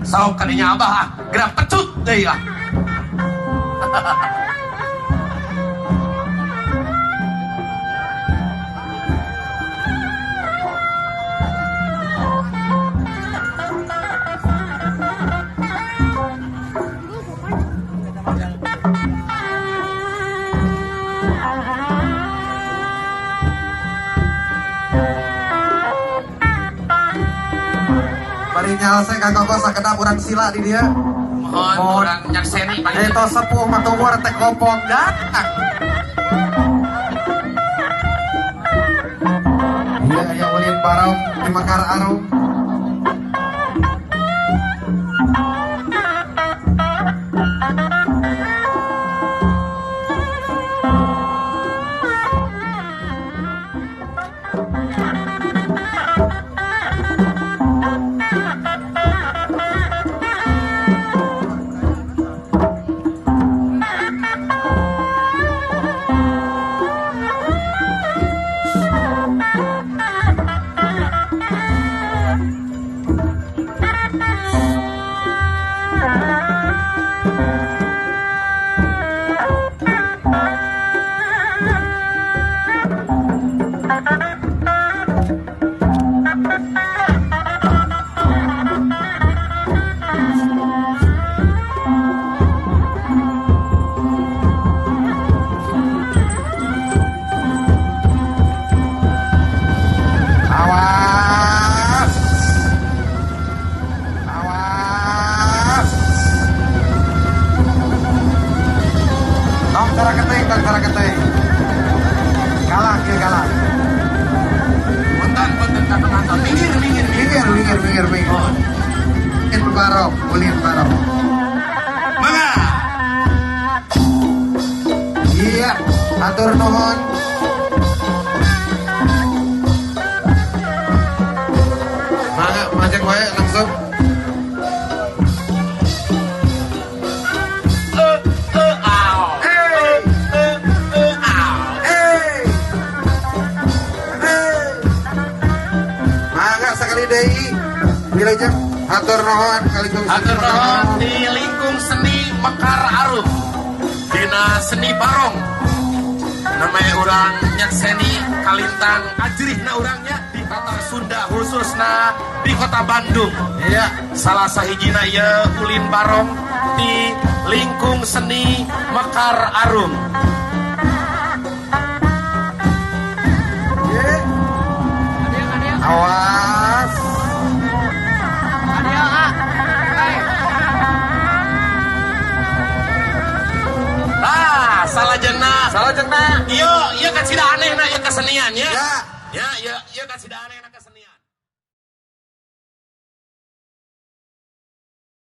Sok kadinya abah ah, gerak pecut deui ah. Bari nyalse ka koko sakedap urang sila di dia. Mohon urang nyakseni Eh tos sepuh mah tumur teh kopok datang. Iya aya ulin barong di Mekar Arum. Awas. Awas. Tong cara keting, tong cara keting. Galak ya galak. Punten, punten ka penonton. Minggir, minggir, minggir. Minggir, minggir, minggir, minggir. Ulin barong, ulin barong. Mangga. Iya, atur nuhun. Mangga, majek wae langsung. Eh, eh, aw. Hey. Eh, eh, aw. Hey. Hey. Mangga sekali deui. Wilujeng hatur nuhun kali seni Hatur Mekar nuhun Arum. di lingkung seni Mekar Arum. Dina seni barong. Namanya urang nyakseni kalintang ajrihna urangnya di kota Sunda khususna di kota Bandung. Iya. Salah sahijina ieu ulin barong di lingkung seni Mekar Arum. Ye. Awas. Ah, salajengna. Salajengna. Ieu, ieu kan sida anehna ieu kesenian ya. Ya. Ya, ieu, ieu kan sida anehna kesenian.